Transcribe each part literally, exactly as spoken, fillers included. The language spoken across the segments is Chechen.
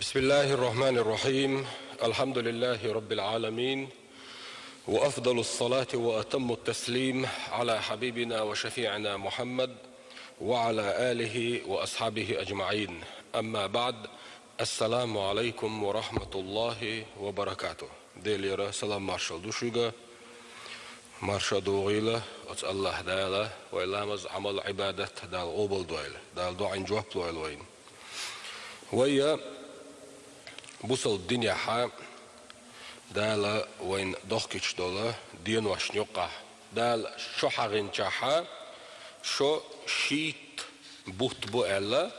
بسم الله الرحمن الرحيم. الحمد لله رب العالمين، وأفضل الصلاة وأتم التسليم على حبيبنا وشفيعنا محمد وعلى آله وأصحابه أجمعين. أما بعد، السلام عليكم ورحمة الله وبركاته. Делера салам маршал ду шуьга. Марша дугӀийла оцу Аллаха Дала вай ламаз, Ӏамал, Ӏибадат Дала къобалдойла, Дала дуӀан жоп лойла вайна. Вай бусалба динехьа Дала вайна дохкичу долу деношна юккъахь, Дала шо хьагӀинчахьа, шо шийтта бутт бу аьлла,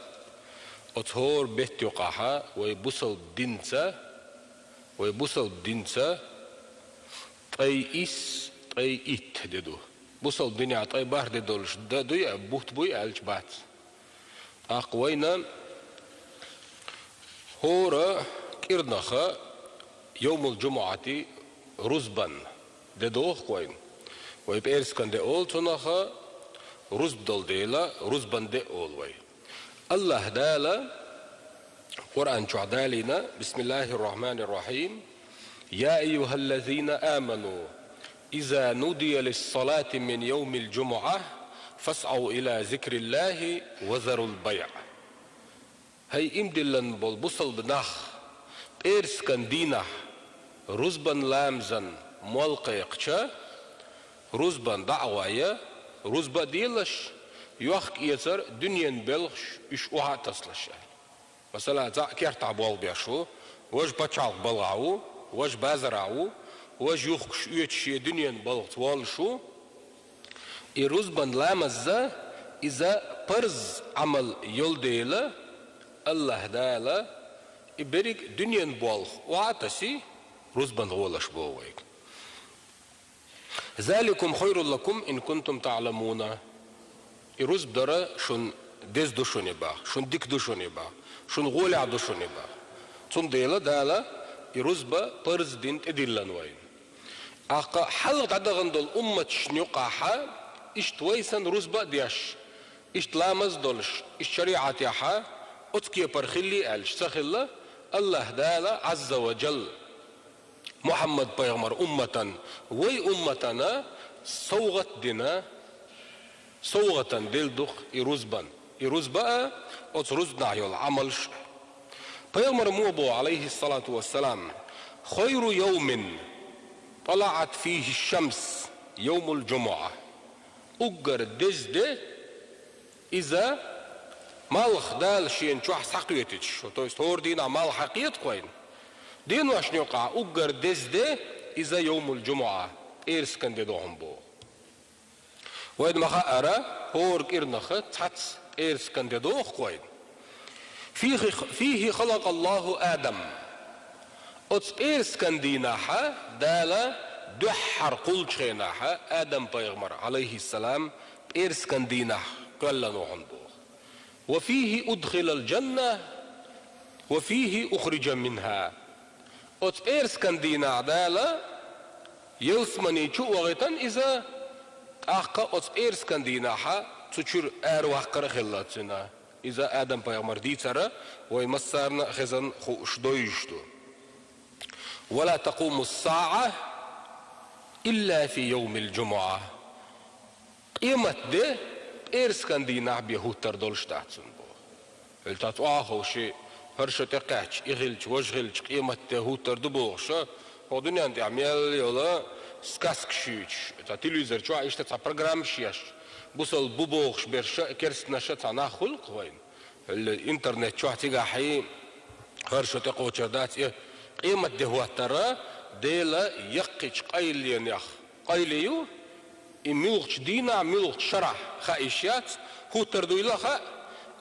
оцу хӀора бетта юккъахьа вай бусалба динца, вай бусалба динца ткъе исс, ткъе итт де ду. Бусалба динехь ткъе бархӀ де долуш дан дуй, бутт буй аьлча бац. ТӀаккха вайна хӀора кӀирнаха йовмул-жумуӀати рузбан де доху вайна. Вай пӀераскан де олу цунах, рузба долу дела, рузбан де олу вай. Аллаха Дала Къуръан чохь далийна: بسم الله الرحمن الرحيم. يا أيها الذين آمنوا إذا نودي للصلاة من يوم الجمعة فاسعوا إلى ذكر الله وذروا البيع. ХӀай иман диллина болу бусалба нах, пӀераскан дийнахь рузбан ламазан мол кхайкхича, рузбан дӀа а гӀой, рузба а делаш, йохк-эцар, дуьненан белхаш уьш охьа а тасалаш аьлла. Масала, цхьаъ кертахь болх беш ву, важа пачхьалкх балхахь ву, важа базарахь ву, важа юхкуш оьцуш шен дуьненан балхаца воллуш ву. И рузбан ламазза иза парз Ӏамал йолу дела, Аллаха Дала и берриг дуьненан болх охьа а тасий, рузбан гӀолаш боху вайга. ذلكم خير لكم إن كنتم تعلمون. И рузба дара шун деза ду шуна баха, шун дика ду шуна баха, шун гӀолехь ду шуна баха. Цундела Дала и рузба парз дина тӀедиллина вайна. ТӀаккха хьалха дӀадахана долу умматашна юккъахьа, иштта вай санна рузба а деш, иштта ламаз а долуш, иштта шариӀатехьа, оцу кепара хилли аьлча ца хилла, Аллаха Дала, Ӏазза ва Джалла, Мухьаммад-пайхамар умматан, вай умматана совгӀат дина, совгӀатан делла ду-кх и рузбан. И рузба а, оцу рузбанахь йолу Ӏамалш а. Пайхамар муха боху, Ӏалайхиссалату вассалам: خير يوم طلعت فيه الشمس يوم الجمعة. Уггар деза де, иза малх Дала шена чохь схьакхетича, то есть хӀора дийнахь малх схьакхета-кх вайна. Деношна юкъахь уггар деза де, иза йовмул-жумуӀа, пӀераскан де ду хьуна боху. Вайна ма-хаъара, хӀора кӀирнаха цхьацца пӀераскан де доху-кх вайна. فيه، فيه خلق الله آدم. Оцу пӀераскан дийнахьа Дала дуьххьара кхуллучу хенахьа Адам-пайхамар, Ӏалайхиссалам, пӀераскан дийнахь кхоьллина ву хьуна боху. وفيه أدخل الجنة وفيه أخرج منها. Оцу пӀераскан дийнахь Дала ялсамани чу а вахийтина иза, тӀаккха оцу пӀераскан дийнахьа цу чуьра араваккхар а хилла цуьнан. Иза Адам-пайхамар дийцара вай массарна а хезна, хууш, дойуш ду. ولا تقوم الساعة إلا في يوم الجمعة. Къематде пӀераскан дийнахь бен хӀуттар долуш дац цунна боху. Хьуьлла цхьацца охьаховший, хӀара шо тӀекхаьчча, и хилча, важа хилча, къематде хӀуттар ду бохуш, хӀокху дуьненна тӀехь мел йолу сказкаш юьйцуш, цхьа телевизор чохь иштта цхьа программаш еш, бусалба бу бохуш берш а, керстанаш а цхьа нах хуьлу-кх вайна. Хьуьлла интернет чохь цигахь хӀара шо тӀекхочур дац, и къематде хӀоттара Дела яккхийчу къайленех къайле ю, и муьлхачу дийнахь, муьлхачу шарахь хаийш яц, хӀуттар дуйла а хаьа,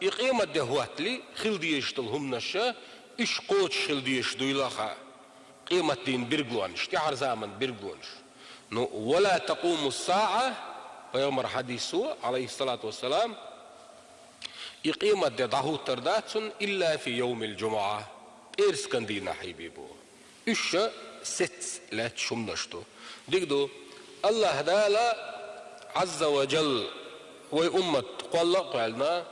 и къематде хӀоттале хила дезаш долу хӀуманаш а, уьш кхочуш хила дезаш дуйла а хаьа. Къематдийнан билгалонаш, тӀаьхьарзаманан билгалонаш. Ну, ولا تقوم الساعة, пайхамар хьадисо, Ӏалайхиссалату вассалам, и къематде дӀахӀуттар дац цунна إلا في يوم الجمعة, пӀераскан дийнахь хьийбе боху. Уьш а сецца лаьтташ хӀуманаш ду. Дика ду, Аллаха Дала, Ӏазза ва Джалла, вай уммат кхолла а кхоьллина,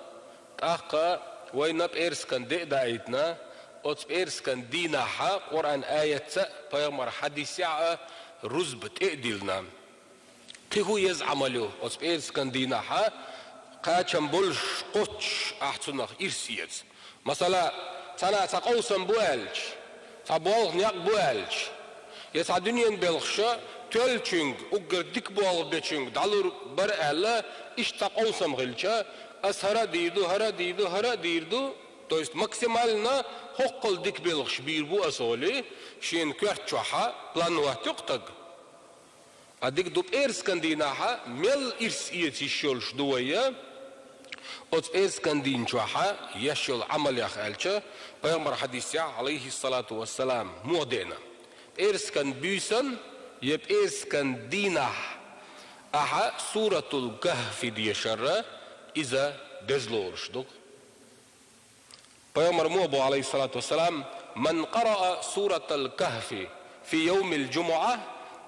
тӀаккха вайна пӀераскан де а даийтина, Оцу пӀераскан дийнахьа Къуръан аятца а, пайхамар хьадисехь а рузба тӀе а диллина. Кхин хӀун еза Ӏамал ю оцу пӀераскан дийнахьа, кхачам болуш, кхоччуш ахь цунах ирс эца? Масала, цхьана цхьа къовсам бу аьлча, цхьа болх-некъ бу аьлча, я цхьа дуьненан белхаша тоьллачуьнга, уггар дика болх бечуьнга дӀалур бара аьлла, иштта цхьа къовсам хилча, ас хӀара а дийр ду, хӀара а дийр ду, хӀара а дийр ду, то есть максимально хӀоккхул дика белхаш бийр бу ас олий, шена коьрта чохьа план хӀоттайо-кх стаг. Ткъа дика ду, пӀераскан дийнахьа мел ирс эца йиш йолуш ду вай, оцу пӀераскан дийна чохьа еш йолу Ӏамалех аьлча, пайхамар хьадисехь, Ӏалайхиссалату вассалам, муха деана: пӀераскан буьйсан я пӀераскан дийнахь ахьа Суратул Кахфи дешар, иза деза лоруш ду. Пайхамар муха боху, Ӏалайхиссалату вассалам: «Ман къараа Суратал Кахфи фи йовмил джумуа,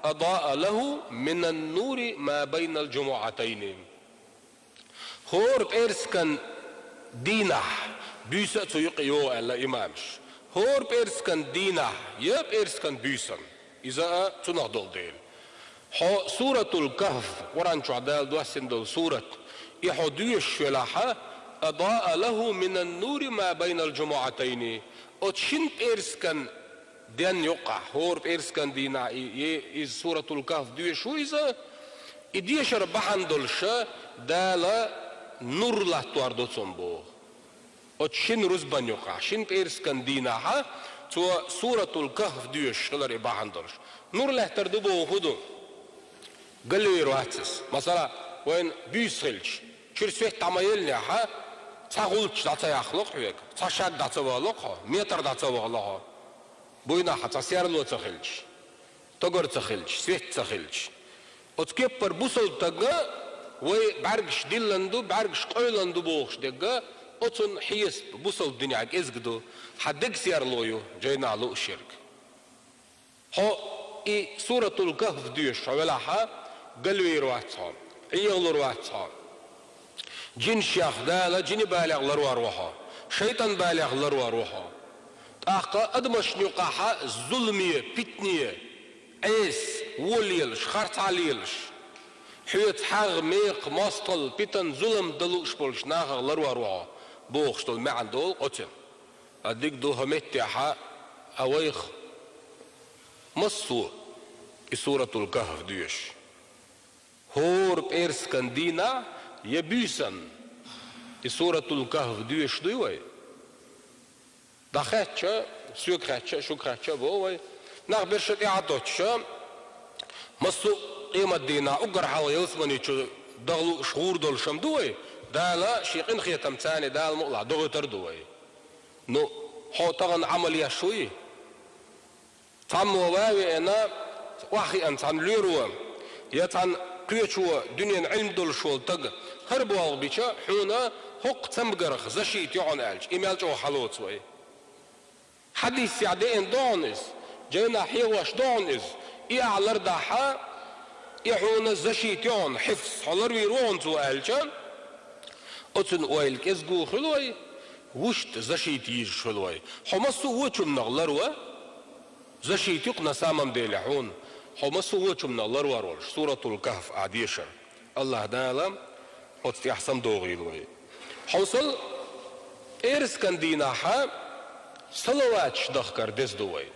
адаа лаху минан нури ма байнал джумуатайни». ХӀора пӀераскан дийнахь, буьйса а цу юкъа йогӀу аьлла имамаш. ХӀора пӀераскан дийнахь я пӀераскан буьйсан, иза а цунах долу дела. Хьо Суратул Кахф, Къуръан чохь Дала доссина долу сурат, и хьо доьшуш велахьа, адаа лаху минан нури ма байнал джумуатайни. Оцу шина пӀераскан ден юкъахь, хӀора пӀераскан дийнахь и, и, иза Суратул Кахф доьшуш ву иза, и дешар бахьана долуша Дала нур латтор ду цунна боху. Оцу шина рузбан юкъахь, шина пӀераскан дийнахьа, цо Суратул Кахф доьшуш хилар и бахьана долуш. Нур лаьттар ду боху хӀун ду? Галвер вац иза. Масала, вайна буьйса хилча, чуьра свет дӀа ма еллинехьа, цхьа гӀулч дӀа ца яхало-кх хьоьга, цхьа шаг дӀа ца вахало-кх хьо, метр дӀа ца вахало хьо. Буйнахьа цхьа серло ца хилча, тӀогар ца хилча, свет ца хилча. Оцу кеппара бусалба стага вай бӀаьргаш диллина ду, бӀаьргаш къевлина ду бохуш дерг, оцунна хьесап бусалба динехь кӀезиг ду, хьан дег серло ю жайнахь лууш ерг. Хьо и Суратул Кахф доьшуш хьо велахьа, галвер вац хьо, ӀегӀалур вац хьо. Джинашех Дала джинийн балех ларвор ву хьо, шайтӀан балех ларвор ву хьо. ТӀаккха адамашна юкъахьа зуламе, питане, Ӏеса, вон лелаш, харцахьа лелаш, хьоьца хьагӀ, мекха, мостагӀалла, питана, зулам дан лууш болчу нахах ларвор ву хьо, бохуш долу маьӀна долу оцуьнан. Ткъа дика ду, хӀокху меттехьа а вайх массо а и Суратул Кахф доьшуш. ХӀора пӀераскан дийнахь я буьйсанна и Суратул Кахф доьшуш дуй вай? ДӀахаьттича, соьга хаьттича, шуьга хаьттича а боху вай. Нах берша тӀаьхьа доцуша, массо а къематдийнахь уггар хьалха ялсамани чу даха лууш гӀур долуш хӀума ду вай, Дала шен къинхетам царна Дала мукъалахь дохуьйтур ду вай. Ну, хьо тахана Ӏамал еш вуй? Цхьаммо ван а веана, охьахиъна цхьана лоьро, я цхьана кхечо дуьненан Ӏилма долуш волу стаг хӀара болх бича, хьуна хӀокху цамгарх защита ю хьуна аьлча, и мел чӀогӀа хьалоцу вай. Хьадисехь деана ду хьуна иза, жайнахь хьехош ду хьуна иза, и ахь лардахьа, и хьуна защита ю хьуна, хьифз, хьо ларвийр ву хьуна цо аьлча, оцунна ойла кӀезиг хуьлу вай, вуьшта защита йийзаш хуьлу вай. Хьо массо а вочу хӀуманах ларво, защита ю-кх на самом деле хьуна, хьо массо а вочу хӀуманах ларвор волуш, Суратул Кахф ахь дешар. АллахӀ Дала оцу тӀехь самадохийла вай. Хьовсал, пӀераскан дийнахьа салаваташ дахкар деза ду вай.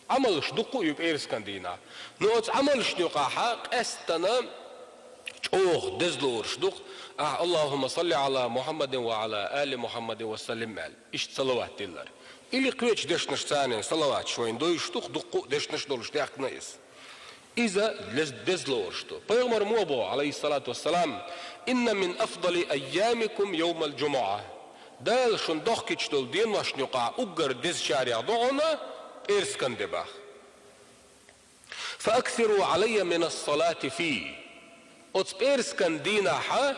Ӏамалш дуккха а ю пӀераскан дийнахь. Но оцу Ӏамалшна юкъахьа къаьсттана чӀогӀа деза лоруш ду-кх ахь «Аллахумма салли Ӏала Мухьаммадин ва Ӏала али Мухьаммадин ва саллим» аьлла, иштта салават диллар. Или кхечу дешнашца салаваташ вайна довзуш ду-кх, дуккха а дешнаш долуш даьхкина иза. Иза лез-, деза лоруш ду. Пайхамар муха боху, Ӏалайхиссалату вассалам: «Инна мин афдали айямикум йовмал джумуа». Дала шуна дохкуьйтуш долу деношна юкъахь уггар дезачарех ду хьуна пӀераскан де боху. «Фа аксиру Ӏалайя минас салати фи». Оцу пӀераскан дийнахьа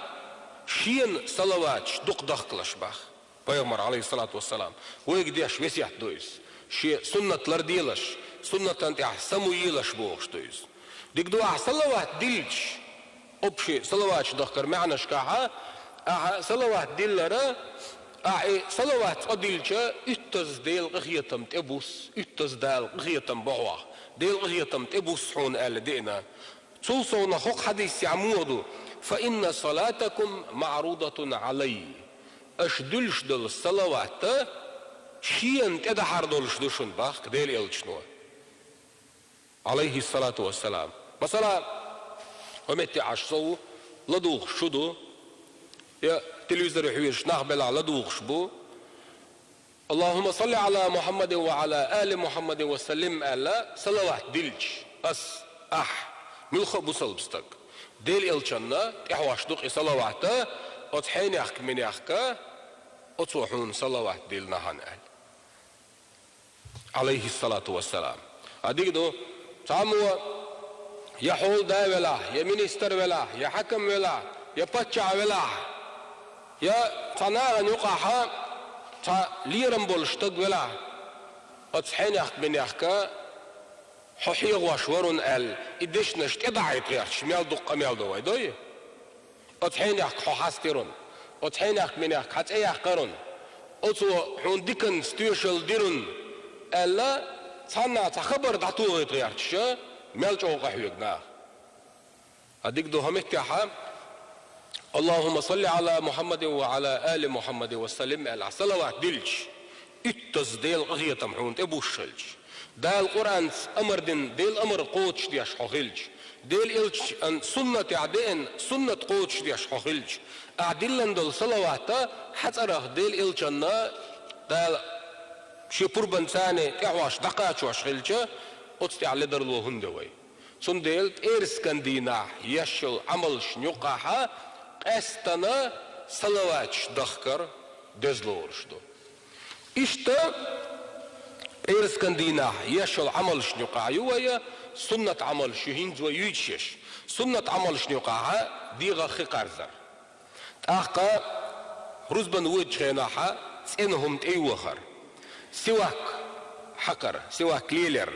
шена салаваташ дукха дахкалаш боху. Пайхамар, Ӏалайхиссалату вассалам, вайга деш весет ду иза. Шен суннат ларделаш, суннатан тӀехь самавелаш бохуш ду иза. Дика ду, ахь салават диллича, общий салаваташ дахкар маьӀнашкахьа, ахьа салават диллара, Ахьа и салават цкъа дилча, уьттазза Делан къинхетам тӀе бус, уьттазза Дала къинхетам бу хьох, Делан къинхетам тӀе бус хьуна аьлла деана. Цул совнагӀа хӀокху хьадисехь муха ду: «Фа инна салатакум маӀрудатун Ӏалай». Аша дуьллуш долу салават шена тӀедахьар долуш ду шуна, боху Делан Элчано, Ӏалайхиссалату вассалам. Масала, хӀокху метте Ӏаш сов ладугӀуш шу ду, я телевизоре хьоьжуш нах белахь ладугӀуш бу. «Аллахумма салли Ӏала Мухьаммадин ва Ӏала али Мухьаммадин ва саллим», аьлла, салават дилча, ас, ахь, муьлхха а бусалба стаг, Делан Элчанна тӀехьош ду-кх и салават, оцу хьенехка-минехка оцо хьуна салават диллинехь аьлла, Ӏалайхиссалату вассалам. А дика ду, цхьаммо я хьолада велахь, я министр велахь, я хьаькам велахь, я паччахь велахь, я цхьа нахана юкъахь цхьа лерам болуш стаг велахь, оцу хьенехка-минехка хьо хьехош вара хьуна аьлла, и дешнаш тӀедахьийта гӀерташ, мел дукха къамел ду вай, дуй? Оцу хьенехка хьо хьастира хьуна, оцу хьенехка-минехка хьан цӀе яьккхира хьуна, оцо хьуна диканца тоьшалла дира хьуна аьлла, цхьаннахьа цхьа хабар дӀатохийта гӀерташ, мел чӀогӀа къахьоьгу наха. А дика ду, хӀокху меттехь: «Аллахумма салли Ӏала Мухьаммадин ва Ӏала али Мухьаммадин ва саллим», аьлла, ахь салават дилча, уьттазза Делан къинхетам хьуна тӀе бусуш хилча, Дала Къуръанца амар дина, Делан амар кхочушдеш хьо хилча, Делан Элчан суннатехь деана суннат кхочушдеш хьо хилча, ахь диллина долу салават хьан цӀарах Делан Элчанна, Дала шен пурбанца тӀехьош дӀакхачош хилча, оцу тӀехь ледарло хӀунда де вай? Цундела пӀераскан дийнахь еш йолу Ӏамалшна юкъахь къаьстина салаваташ дахкар деза лоруш ду. Иштта пӀераскан дийнахь еш йолу Ӏамалшна юкъахь ю вай, суннат Ӏамалш ю хӀинца вай юьйцуш еш. Суннат Ӏамалшна юкъахь дегӀах хи кхаьрзар. ТӀаккха рузбан воьдучу хенахь цӀена хӀума тӀейохар. Сивак хьакхар, сивак лелар.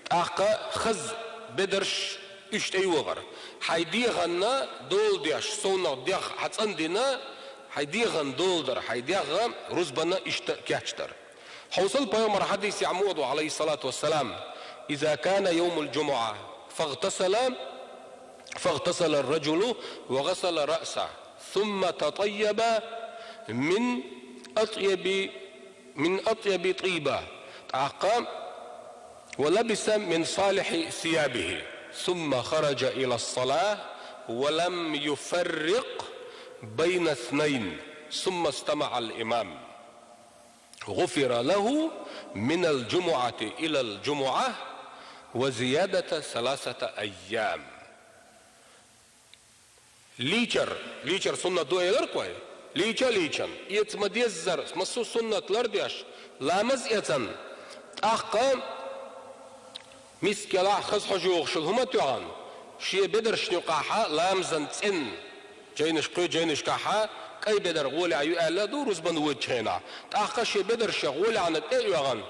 ТӀаккха хаза бедарш, уьш тӀейохар. Хьайн дегӀанна дола деш, совнах дегӀ хьан цӀандина, хьайн дегӀанна дола дар, хьайн дегӀ рузбанна иштта кечдар. Хьовсал, пайхамар хьадисехь муха ду, Ӏалайхиссалату вассалам: «Иза кана йовмул джумуӀа, фагтасала, фагтасала ар-раджулу ва гасала раъса, сумма татайяба мин атъяби, мин атъяби тиба». ТӀаккха: «Ва лабиса мин салихьи сиябихи, сумма хараджа ила ссалати, ва лам юфаррикъ байна снайн, сумма стамаӀа ал-имам». «ГӀуфира лаху минал джумуӀати илал джумуӀа ва зиядата саласата айям». Лийчар, лийчар суннат ду элира-кх вай. Лийча а лийчан, эца ма-деззара массо а суннат лардеш, ламаз эцан, тӀаккха мискалахь хаза хьожа йогӀуш йолу хӀума а тоьхна, шен бедаршна юкъахь ламазан цӀенна, жайнаш кхоьду, жайнашкахь кӀай бедар гӀолехь ю аьлла а ду рузбан воьдучу хенахь. ТӀаккха шен бедаршех гӀолехьна тӀе а оьгӀна,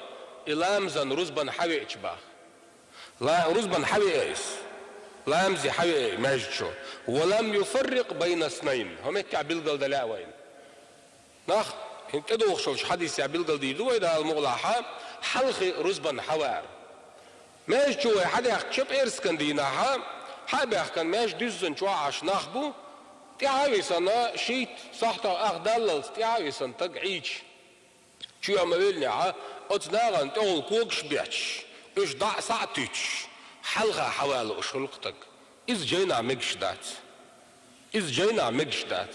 и ламазан рузбан хьавеача боху. Ла-, рузбан хьавеа иза. Ламазе хьавеа и маьждиг чу. «Ва лам юфаррикъ байна снайн». ХӀокху меттехь билгалдала а вайна. Нах, хӀинца тӀедогӀуш йолчу хьадисехь билгалдийр ду вай, Дала мукъ лахь, хьалхе рузбан хьавар. Маьждиг чу вай хьадаьхкича пӀераскан дийнахь, хьа а баьхкина, маьждиг дуьззина чохь Ӏаш нах бу, тӀаьхьа а висина, шийтта сахьтах ах даллалц тӀаьхьа а висина стаг Ӏийча, чоь ма веллинехь, оцу нахана тӀехула когаш бетташ, уьш дӀа а, схьа а туьттуш, хьалха хьаван лууш хуьлу-кх стаг. Иза жайнахь мегаш дац. Иза жайнахь мегаш дац.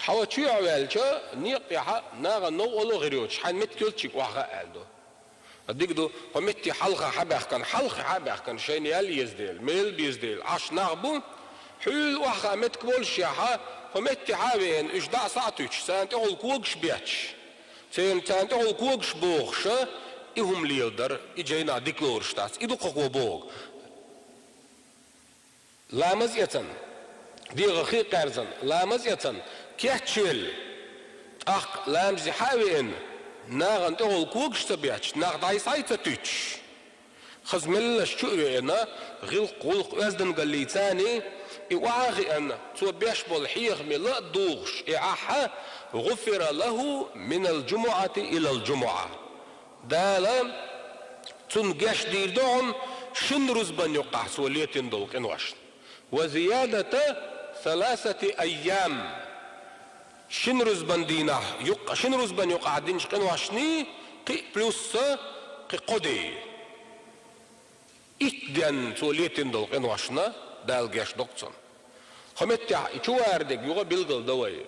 Хьо чоьхьа ваьлча, некъа тӀехь нахана новкъарло а хир йоцуш, хьайн меттиг йолччига охьахаа аьлла ду. Дика ду, хӀокху метте хьалха хьа а баьхкина, хьалхе хьа а баьхкина, шайна ял еза дела, мел беза дела, Ӏаш нах бу, хьуьлла охьахаа меттиг боллушехь, хӀокху метте хьа а веана, уьш дӀа а, схьа а туьттуш, царна тӀехула когаш бетташ, церан, царна тӀехула когаш бохуш, и хӀума леладар, и жайнахь дика лоруш дац, и ду-кх хӀокхо бохург. Ламаз эцан, дегӀах хи а кхаьрзан, ламаз эцан, кечвелла, тӀаккха ламазе хьа а веана, нахана тӀехула когаш ца бетташ, нах дӀай-схьай ца туьттуш, хаза меллаша чу а веана, гӀиллакх-гӀуллакх, оьздангаллица царна и охьа а хиъна, цо беш болу хьехаме ла а дугӀуш, и Ӏахь, «غفر له من الجمعة إلى الجمعة». Дала цунна гечдийр ду хьуна шина рузбан юкъахь цо летийна долу къиношна. «وزيادة ثلاثة أيام». Шина рузбан дийнахь юкъ-, шина рузбан юкъахь динчу къиношний кхин а плюс ца кхин кхо де. Итт денна цо летийна долу къиношна Дала гечдо-кх цунна. Кху меттехь и чу варадерг юха билгал до вай.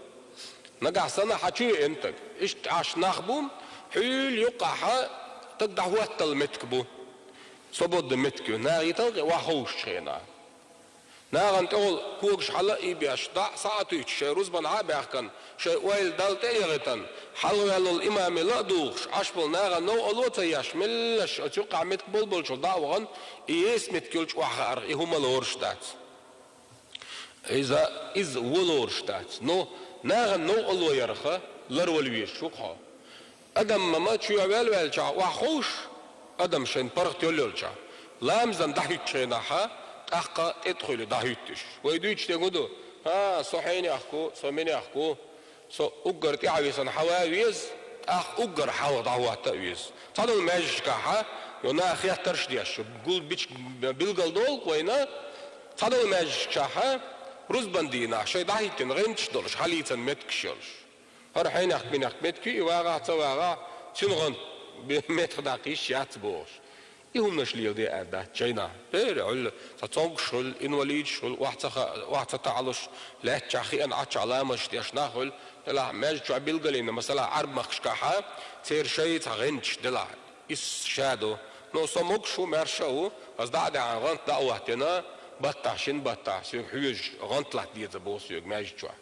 Нагахь санна хьан чу веана стаг. Иштта Ӏаш нах бу, хьуьлла юккъахь стаг дӀахӀоттал меттиг бу. Свободный меттиг ю, нахе талхий охьаховшучу хенахь. Нахана тӀехула когаш хьала а ийбеш, дӀа а схьа а туьйцуш, шайн рузбан хьа а баьхкина, шайн ойла Далла тӀе а яхийтина, хьалхаваьлла волу имаме ла а дугӀуш, Ӏаш болу нахана новкъарло а ца еш, меллаша оцу юккъехь меттиг болболчуьра дӀа а вахана, и еса меттиг йолчу охьахаарх, и хӀума лоруш дац. Иза, иза вон лоруш дац. Ну, нахана новкъарло ярх ларвала везаш ву-кх хьо. Адам ма-ма чоьхьа ваьлла ваьллачохь охьаховшу, адам шайн паргӀат йоллуьйтуш, ламазан дӀахӀуьттучу хенахь, тӀаккха тӀе тӀе хуьлу дӀахӀуьттуш. Вай дуьйцуш дерг хӀун ду? ХӀа, со хьенех ву, со минех ву, со уггар тӀаьхьа висина хьава а веза, тӀаккха уггар хьалха дӀахӀотта а веза. Цхьадолу маьждигашкахь, йо, наха хеттарш а деш, гул бича билгал долу-кх вайна, цхьадолу маьждигашкахь, рузбан дийнахь, шайн дӀахӀиттина гӀанташ долуш, хьалийцина меттигаш йолуш. ХӀара хьенех-минех меттиг ю, и вагӀахь а, ца вагӀахь а, цуьнан гӀант метта даккха йиш яц бохуш. И хӀуманаш леладе аьлла дац шайна. Бер а хуьлу, цхьа цомгуш хуьлу, инвалидаш хуьлу, охьа ца ха-, охьа ца таӀалуш, лаьттачохь хиъна Ӏаччохь ламазаш деш нах хуьлу, делахь маьждиг чохь билгалйина, масала, Ӏарбмахкашкахь, церан шайн цхьа гӀанташ делахь, иза ша ду. Ну, со могуш ву, маьрша а ву, аса дӀа а даьхьна, гӀант дӀа а хӀоттийна, баттахь, шина баттахь, соьга хьоьжуш гӀант латта деза боху соьга маьждиг чохь.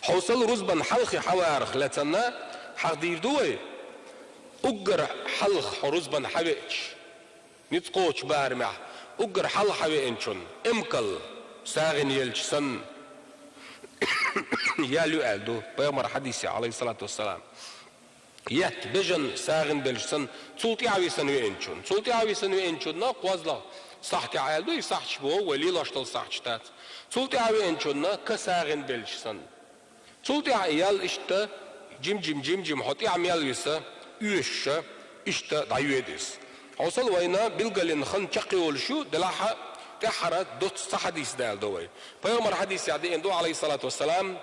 Хьовсал, рузбан хьалхе хьаварах лаьцна хьахдийр ду вай. Уггар хьалха хьо рузбан хьавеача, ницкъ кхочу барамехь, уггар хьалха хьавеанчунна эмкал сагӀина елча санна, ял ю аьлла ду пайхамар хьадисехь, Ӏалайхиссалату вассалам. Етта бежан сагӀина белча санна, цул тӀаьхьа висина веанчунна. Цул тӀаьхьа висина веанчунна кхозлагӀа сахьтехь аьлла ду, и сахьташ боху вай лелош долу сахьташ дац. Цул тӀаьхьа веанчунна ка сагӀина белча санна. Цул тӀаьхьа и ял иштта, жим-жим, жим-жим хьо тӀаьхьа мел виса, оьшуша, иштта дӀайоьду иза. Хьовсал, вайна билгалйина хан чекхйолуш ю, делахь а тӀаьххьара доцца цхьа хьадис даладо вай. Пайхамар хьадисехь деана ду, Ӏалайхиссалату вассалам: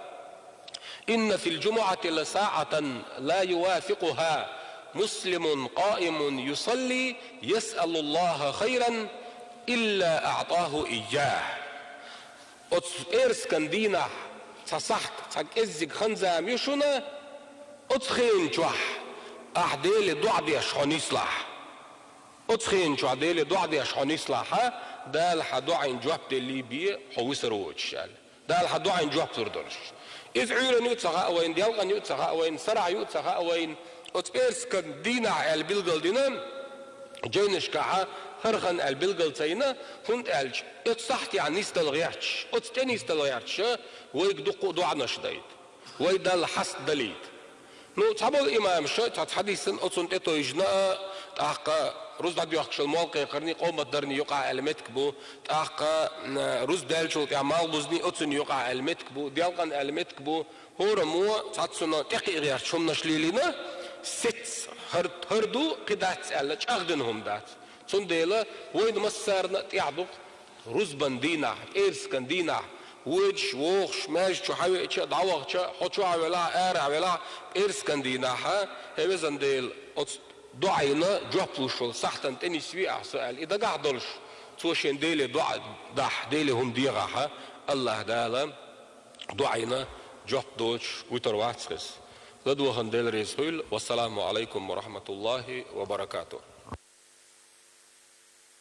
«إن في الجمعة لساعة لا يوافقها مسلم قائم يصلي يسأل الله خيرا إلا أعطاه إياه». Оцу пӀераскан дийнахь цхьа сахьт, цхьа кӀеззиг хан-зама ю шуна, оцу хенан чохь ахь Деле доӀа деш хьо нислахь. Оцу хенан чохь Деле доӀа деш хьо нислахь, Дала хьан доӀийн жоп деллий бен хьо висар воцуш аьлла. Дала хьан доӀийн жоп лур долуш. Иза Ӏуьйранна ю а ца хаьа вайна, делкъанна ю а ца хаьа вайна, сарахь ю а ца хаьа вайна. Оцу пӀераскан дийнахь аьлла билгал дина, жайнашкахь хӀара хан аьлла билгал ца йина, хӀунда аьлча оцу сахьтехь нисдала гӀерташ, оцу тӀе нисдала гӀерташ, вайга дуккха а доӀанаш дайта, вай Далла хьастадалийта. Ну, цхьаболу имамаша цхьа хьадисан оцунна тӀетойжина а, тӀаккха руза дӀадоьхкуш йолу молла кхайкхарний, къомат дарний юкъахь аьлла меттиг бу, тӀаккха, м, руза даьллачул тӀаьхьа малх бузний оцунна юкъахь аьлла меттиг бу, делкъана аьлла меттиг бу, хӀораммо цхьаццуна тӀекхиа гӀерташ хӀуманаш лелийна, сецца хӀара, хӀара ду, кхин дац аьлла, чӀагӀдина хӀума дац. Цундела вайна массарна а тӀехь ду-кх рузбан дийнахь, пӀераскан дийнахь, воьдуш, вохуш, маьждиг чу хьавеача а, дӀавахча а, хьо чохь велахь а, арахь велахь а, пӀераскан дийнахь, хӀей везан Дела, оцу доӀина жоп луш волу сахьтана тӀе нисве ахь со аьлла, и дагахь долуш, цо шен Деле доӀа дахь, Деле хӀума дехахь, АллахӀ Дала доӀина жоп доцуш вуьтур вац иза. ЛадогӀан Дела реза хуьлда. Вассаламу Ӏалайкум ва рахьматуллахӀи ва баракатухӀ.